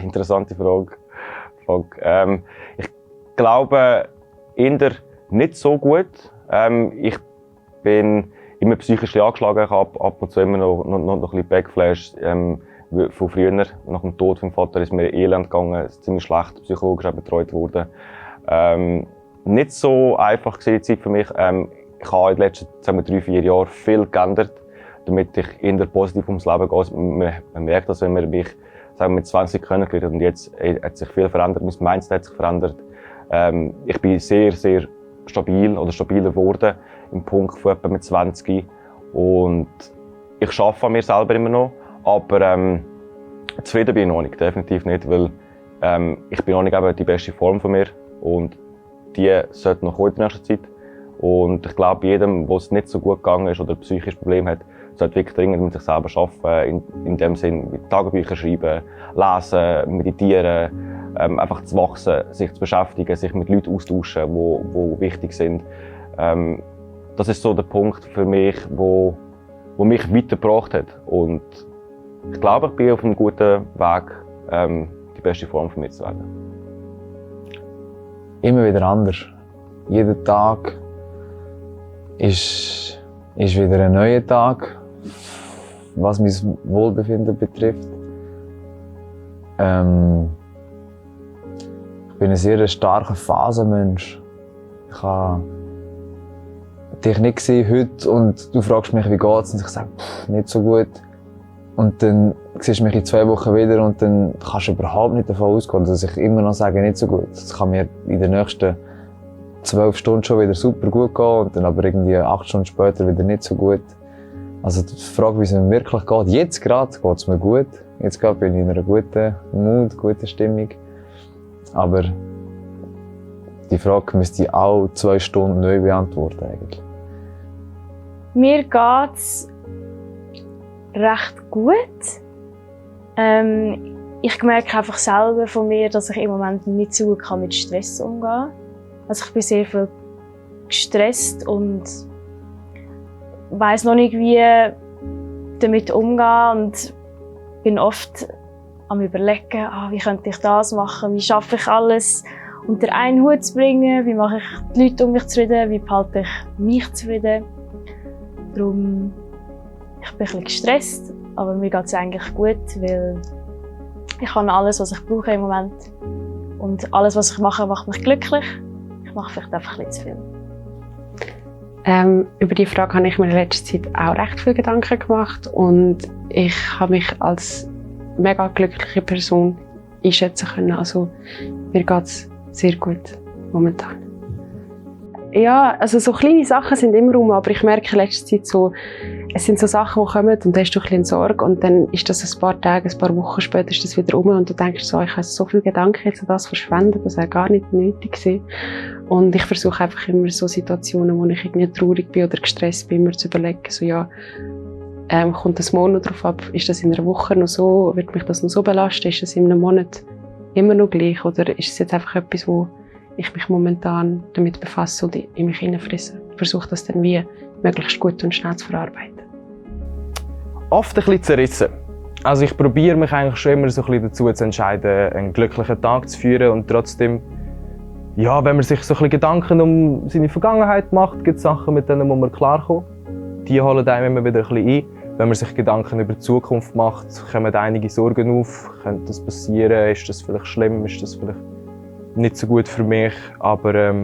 Interessante Frage. Ich glaube, eher nicht so gut. Ich bin immer psychisch angeschlagen. Ich habe ab und zu immer noch ein bisschen Backflash. Von früher, nach dem Tod vom Vater, ist mir elend gegangen. Ziemlich schlecht psychologisch betreut worden. Nicht so einfach war die Zeit für mich. Ich habe in den letzten 3-4 Jahren viel geändert, damit ich eher positiv ums Leben gehe. Man merkt das, wenn man mich mit 20 kennengelernt hat und jetzt hat sich viel verändert. Mein Mindset hat sich verändert. Ich bin sehr, sehr stabil oder stabiler geworden im Punkt von etwa mit 20. Und ich arbeite an mir selber immer noch. Aber zufrieden bin ich noch nicht, definitiv nicht, weil ich bin noch nicht eben die beste Form von mir und die sollte noch kommen in der nächsten Zeit. Und ich glaube, jedem, wo es nicht so gut gegangen ist oder ein psychisches Problem hat, sollte wirklich dringend mit sich selber arbeiten, in dem Sinn mit Tagebücher schreiben, lesen, meditieren, einfach zu wachsen, sich zu beschäftigen, sich mit Leuten austauschen, die wichtig sind. Das ist so der Punkt für mich, wo mich weitergebracht hat. Und ich glaube, ich bin auf einem guten Weg, die beste Form von mir zu werden. Immer wieder anders. Jeden Tag ist wieder ein neuer Tag, was mein Wohlbefinden betrifft. Ich bin ein sehr starker Phasenmensch. Ich habe dich nicht gesehen heute und du fragst mich, wie geht's? Und ich sage, nicht so gut. Und dann siehst du mich in 2 Wochen wieder und dann kannst du überhaupt nicht davon ausgehen, dass ich immer noch sage, nicht so gut. Das kann mir in den nächsten 12 Stunden schon wieder super gut gehen und dann aber irgendwie 8 Stunden später wieder nicht so gut. Also die Frage, wie es mir wirklich geht, jetzt gerade geht es mir gut. Jetzt gerade bin ich in einer guten Mut, guten Stimmung. Aber die Frage müsste ich auch 2 Stunden neu beantworten eigentlich. Mir geht's recht gut. Ich merke einfach selber von mir, dass ich im Moment nicht so gut mit Stress umgehen kann. Also ich bin sehr viel gestresst und weiss noch nicht, wie damit umgehen und bin oft am Überlegen, wie könnte ich das machen, wie schaffe ich alles unter einen Hut zu bringen, wie mache ich die Leute um mich zufrieden, wie behalte ich mich zufrieden. Darum, ich bin ein bisschen gestresst, aber mir geht es eigentlich gut, weil ich habe alles, was ich brauche im Moment. Und alles, was ich mache, macht mich glücklich. Ich mache vielleicht einfach ein bisschen zu viel. Über die Frage habe ich mir in letzter Zeit auch recht viele Gedanken gemacht und ich habe mich als mega glückliche Person einschätzen können. Also mir geht es sehr gut momentan. Ja, also so kleine Sachen sind immer rum, aber ich merke in letzter Zeit so, es sind so Sachen, die kommen und dann hast du ein bisschen Sorge und dann ist das ein paar Tage, ein paar Wochen später ist das wieder rum und du denkst so, ich habe so viele Gedanken jetzt an das verschwendet, das wäre gar nicht nötig gewesen. Und ich versuche einfach immer so Situationen, wo ich irgendwie traurig bin oder gestresst bin, mir zu überlegen, so ja, kommt das morgen noch drauf ab, ist das in einer Woche noch so, wird mich das noch so belasten, ist das in einem Monat immer noch gleich oder ist es jetzt einfach etwas, wo ich mich momentan damit befasse und in mich hineinfresse. Ich versuche das dann wie möglichst gut und schnell zu verarbeiten. Oft ein bisschen zerrissen. Also ich probiere mich eigentlich schon immer so ein bisschen dazu zu entscheiden, einen glücklichen Tag zu führen und trotzdem, ja, wenn man sich so ein bisschen Gedanken um seine Vergangenheit macht, gibt es Sachen, mit denen muss man klarkommen. Die holen einem immer wieder ein bisschen ein. Wenn man sich Gedanken über die Zukunft macht, kommen einige Sorgen auf. Könnte das passieren? Ist das vielleicht schlimm? Ist das vielleicht nicht so gut für mich? Aber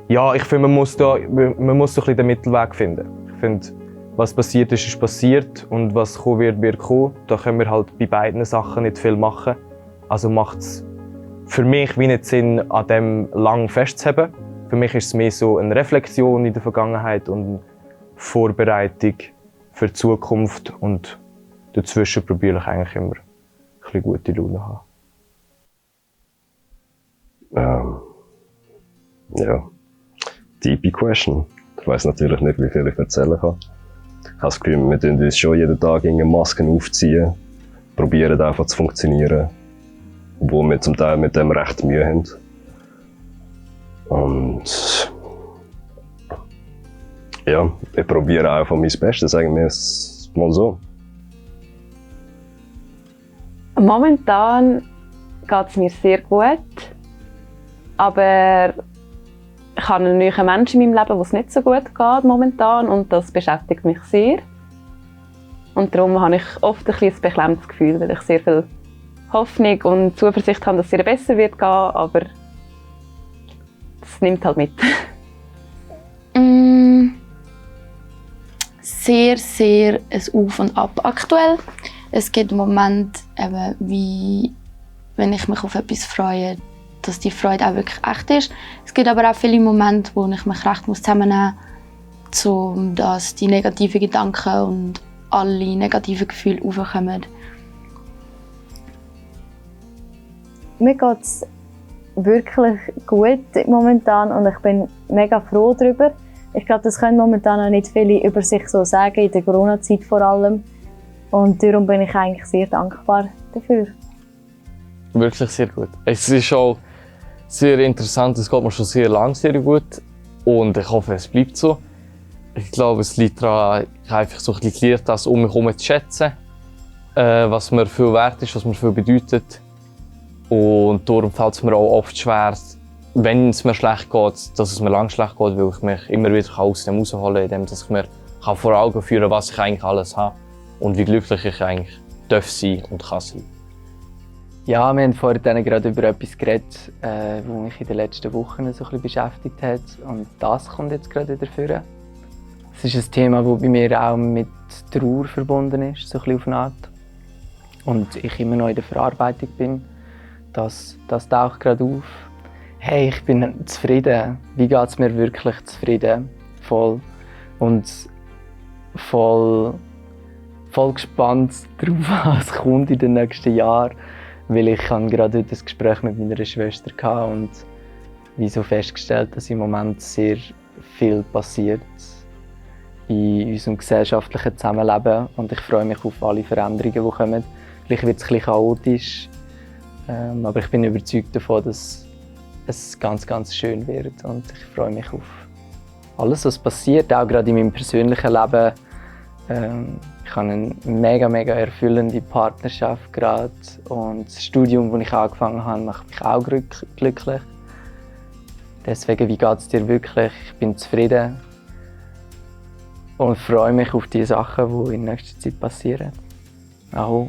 ja, ich finde, man muss so ein bisschen den Mittelweg finden. Ich finde, was passiert ist, ist passiert und was kommen wird, wird kommen. Da können wir halt bei beiden Sachen nicht viel machen. Also macht es für mich wie nicht Sinn, an dem lang festzuhalten. Für mich ist es mehr so eine Reflexion in der Vergangenheit und eine Vorbereitung für die Zukunft und dazwischen probiere ich eigentlich immer ein bisschen gute Laune zu haben. Ja, deep question. Ich weiss natürlich nicht, wie viel ich erzählen kann. Ich habe das Gefühl, wir tun uns schon jeden Tag Masken aufziehen, probieren einfach zu funktionieren, obwohl wir zum Teil mit dem recht Mühe haben. Und ja, ich probiere einfach mein Bestes, sagen wir es mal so. Momentan geht es mir sehr gut, aber ich habe einen neuen Menschen in meinem Leben, wo es nicht so gut geht momentan, und das beschäftigt mich sehr. Und darum habe ich oft ein beklemmendes Gefühl, weil ich sehr viel Hoffnung und Zuversicht habe, dass es ihr besser wird gehen, aber das nimmt halt mit. Sehr, sehr ein Auf und Ab aktuell. Es gibt Momente, eben, wie wenn ich mich auf etwas freue, dass die Freude auch wirklich echt ist. Es gibt aber auch viele Momente, wo ich mich recht zusammennehmen muss, um dass die negativen Gedanken und alle negativen Gefühle aufkommen. Mir geht es wirklich gut momentan und ich bin mega froh darüber. Ich glaube, das können momentan auch nicht viele über sich so sagen, in der Corona-Zeit vor allem. Und darum bin ich eigentlich sehr dankbar dafür. Wirklich sehr gut. Es ist auch sehr interessant, es geht mir schon sehr lange sehr gut und ich hoffe, es bleibt so. Ich glaube, es liegt daran, ich habe einfach so ein bisschen gelernt, das um mich herum zu schätzen, was mir viel wert ist, was mir viel bedeutet. Und darum fällt es mir auch oft schwer, wenn es mir schlecht geht, dass es mir lang schlecht geht, weil ich mich immer wieder aus dem rausholen kann, indem ich mir vor Augen führen kann, was ich eigentlich alles habe und wie glücklich ich eigentlich darf sein und kann sein. Ja, wir haben vorhin gerade über etwas geredet, das mich in den letzten Wochen so ein bisschen beschäftigt hat. Und das kommt jetzt gerade wieder vor. Es ist ein Thema, das bei mir auch mit Trauer verbunden ist, so ein bisschen auf eine Art. Und ich immer noch in der Verarbeitung bin. Das taucht gerade auf. Hey, ich bin zufrieden. Wie geht es mir wirklich zufrieden? Voll. Und voll gespannt darauf, was kommt in den nächsten Jahren. Weil ich gerade heute ein Gespräch mit meiner Schwester hatte und wie so festgestellt, dass im Moment sehr viel passiert in unserem gesellschaftlichen Zusammenleben. Und ich freue mich auf alle Veränderungen, die kommen. Vielleicht wird es ein bisschen chaotisch, aber ich bin überzeugt davon, dass es ganz, ganz schön wird. Und ich freue mich auf alles, was passiert, auch gerade in meinem persönlichen Leben. Ich habe eine mega, mega erfüllende Partnerschaft gerade. Und das Studium, das ich angefangen habe, macht mich auch glücklich. Deswegen, wie geht es dir wirklich? Ich bin zufrieden und freue mich auf die Sachen, die in nächster Zeit passieren. Ahoi.